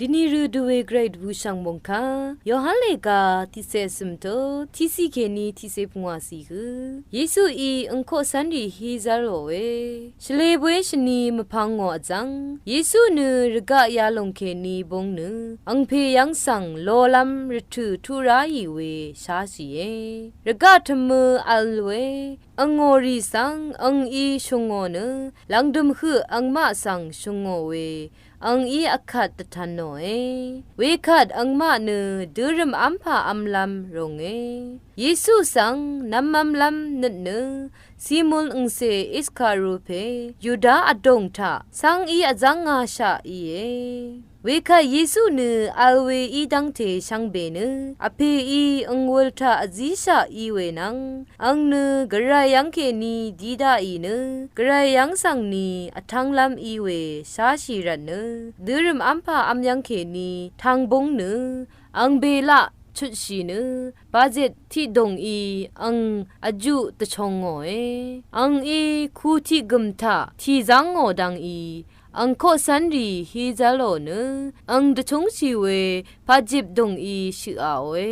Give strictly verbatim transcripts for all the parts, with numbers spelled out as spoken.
Dvni rø dvwe gvray dvbùshv̀ng mòngkà Yohan lèga tiqcè vsø̀m tut tiqciq kèní tiqcè pungwàciq hø Yesuí angkoqcv́nrì hí zv́lòe. Shvlē bwé shvni mvpvng ngò vzv́ng Yesu nø rvgaq yalòng kèní búng nø angpè yv́ng svng lolv́m rvtø̀ tuq ráì we sháshìe. Rvgaq tvmø v̄l we angò rì svng angí shø̀ngò nø lv̀ngdø̀m høq angmaq svng shø̀ngò we angí vkvt dvtv̄nòe. Wekvt angmaq nø dørø̀m v́mpà v́mlv́m rònge. Yesu svng nv̄mv̄mlv́m nøt nø Simon angcè Iskariu pè Yuda vdòng taq cv́ngí vzv́ngashaq íe. Wekvt Yesu nø v̄l we í dv́ngte shvngbe nø vpèí angwøl taq vzíshaq í we nvng ang nø gvray yv́ng kèní dí daqì nø gvray yv́ng svng ni vtv́nglv́m í we sháshì rvt nø dørø̀m v́mpà v́m yv́ng kèní tv̄ng búng nø ang belaq chutshì nø bàzet tiqdòngí ang vjuq dvchōngòe. Angí ku tiqgø̀m taq tì zv́ngò dv́ngí angkoqcv́nrì hí zv́lò nø ang dvchúngshì we pàjip dòngí shøqaòe.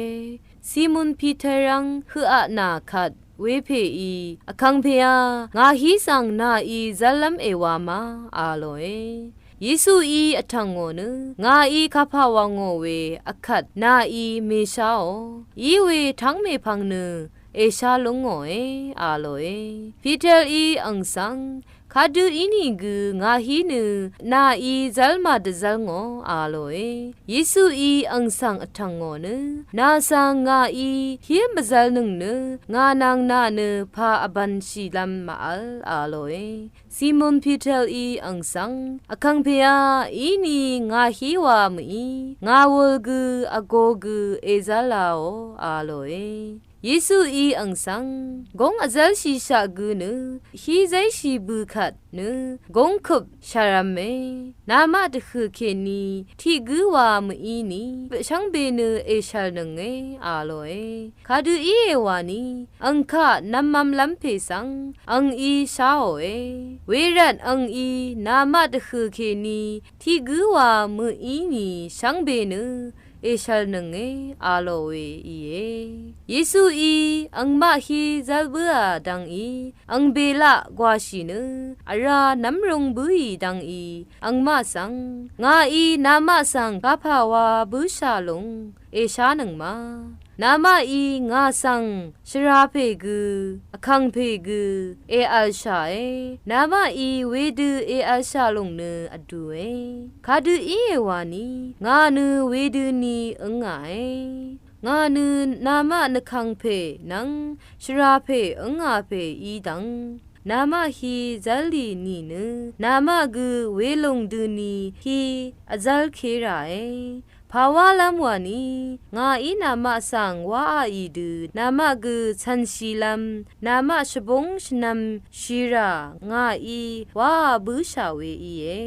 Simon Piter rv́ng høqaq nà kvt wepèí, Vkàngpèá, ngà hí svng nàí zv́llv́m èwa ma? a lòe. Yesuí vtv̀ngò nø, ngàí kapà wà ngò we vkvt nàí mèsháò. Iwe tv́ng mèpvng nø èshá lúngòe, a lòe. Piterí ang svng, kadø ínìgø ngà hí nø nàí zv́l màdvzv́l ngò, a lòe. Yesuí ang svng vtv̀ngò nø, nà svng ngàí hí mvzv́lnøng nø ngà nvng nà nø pà vbvnshìlv́m màvl, a lòe. Simon Piterí ang svng, Vkàngpèá, íní ngà hí wa mø̀í, ngà wul gø vgō gø èzv́lāò, a lòe. Yesuí ang svng, góng vzv́lshìshaq gø nø hí záishì bø̀ kvt nø góng køp shàrv̄me. Namaq dvhø̀ kèní tiq gǿ wa mø̀í ni shvngbe nø èshv̀lnønge, a lòe. Kadø íe wani, ang kaq nv̄mv̄mlv́m pè svng angí sháòe. Wervt angí namaq dvhø̀ kèní tiq gǿ wa mø̀í ni shvngbe nø èshv̀lnønge, a lò we íe. Yesuí angmaq hí zv́l bǿà dv́ngí ang belaq gwàshì nø vrá nv́mrūng bǿì dv́ngí angmaq svng, ngàí namaq svng kapà wa bǿshà lùng èshánøng ma. Namaqí ngà svng shvrapè gø, vkàngpè gø èvlshàe. Namaqí wedø èvlshà lùng nø vdùe. Kadø íe wani, ngà nø wedøni ǿngàe. Ngà nø namaq nvkàngpè nvng shvrapè ǿngà pè í dv́ng namaq hí zv́lì nìnø namaq gø welùng døni hí vzv́lké ràe. Pàwálv́m wani, ngàí namaq svng wáàì dø namaq gø cv̀nshìlv́m, namaq shvbúng shvnv̄m shìrà ngàí wáà bǿshà we íe.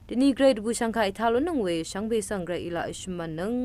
Dvni gvray dvbùshv̀ngkà ètaq lúnnøng we shvngbe svng gvray í laq èshø̀mv̀nnøng.